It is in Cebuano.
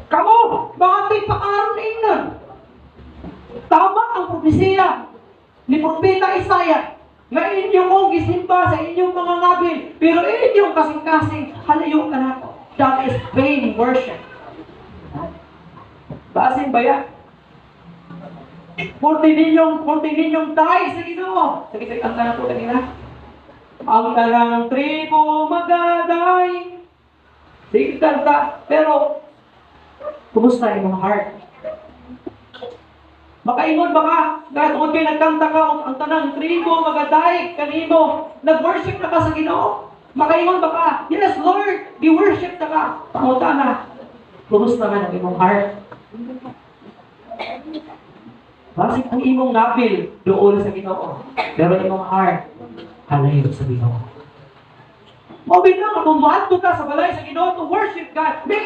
Kamo, mga tigpakaron ingnon. Tama ang propesiya ni Propeta Isaiah nga inyong kong gisimba sa inyong mga ngabil, pero inyong kasing-kasing halayo kanako. That is vain worship. Basin ba yan? Purti ninyong tayo sa Ginoo. Sige, sige, ang tanang po kanina. Ang tanang tribo magaday. Sige, kanta. Pero, kumusta imong heart? Makaingon ba ka? Kahit tungod kay nagkanta ka, ang tanang tribo magaday kanimo. Nag-worship na ka sa Ginoo. Makaingon ba ka? "Yes, Lord, gi-worship na ka." Pangutana, kumusta man ang imong heart? Basig ang imong ngabil duol sa Ginoo, pero imong heart halayo sa Ginoo. Mao bitaw kung moadto ka sa balay sa Ginoo to worship God, make